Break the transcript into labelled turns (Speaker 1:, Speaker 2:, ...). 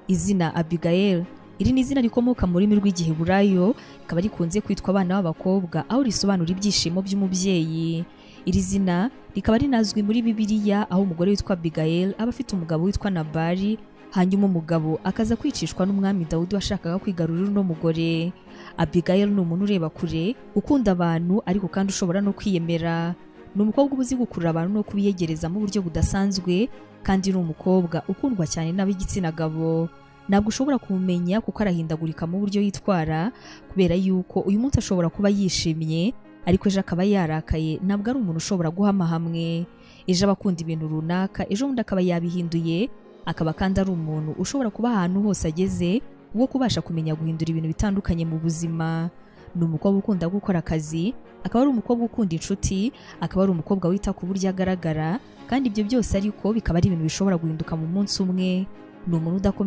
Speaker 1: Izina Abigail, iri ni izina rikomoka mu rurimi rw'Igiheburayo, rikaba rikunze kwitwa abana b'abakobwa, aho risobanura ibyishimo by'umubyeyi. Iri zina rikaba rinazwi muri Bibiliya, aho umugore witwa Abigail aba afite umugabo witwa Nabali, hanyuma umugabo akaza kwicishwa n'umwami Dawudi washakaga kwigarurira uno mugore. Abigail ni umuntu ureba kure, ukunda abantu, ariko kandi ushobora no kwiyemera. Ni umukobwa uba uzi gukurura abantu no kubiyegereza mu buryo budasanzwe, kandi ni umukobwa ukundwa cyane n'ab'igitsina gabo. Ntabwo ushobora kumumenya kuko arahindagurika mu buryo yitwara, kubera yuko uyu munsi ashobora kuba yishimye ariko ejo akaba yarakaye. Ntabwo ari umuntu ushobora guhama hamwe. Ejo aba akunda ibintu runaka, ejo bundi akaba yabihinduye. Akaba kandi ari umuntu ushobora kuba ahantu hose ageze wo kubasha kumenya guhindura ibintu bitandukanye mu buzima. Ni umukobwa ukunda gukora akazi, akaba ari umukobwa ukunda inshuti, akaba ari umukobwa wita ku buryo agaragara, kandi ibyo byose ariko bikaba ari ibintu bishobora guhinduka mu munsi umwe. Ni umuntu udakomeza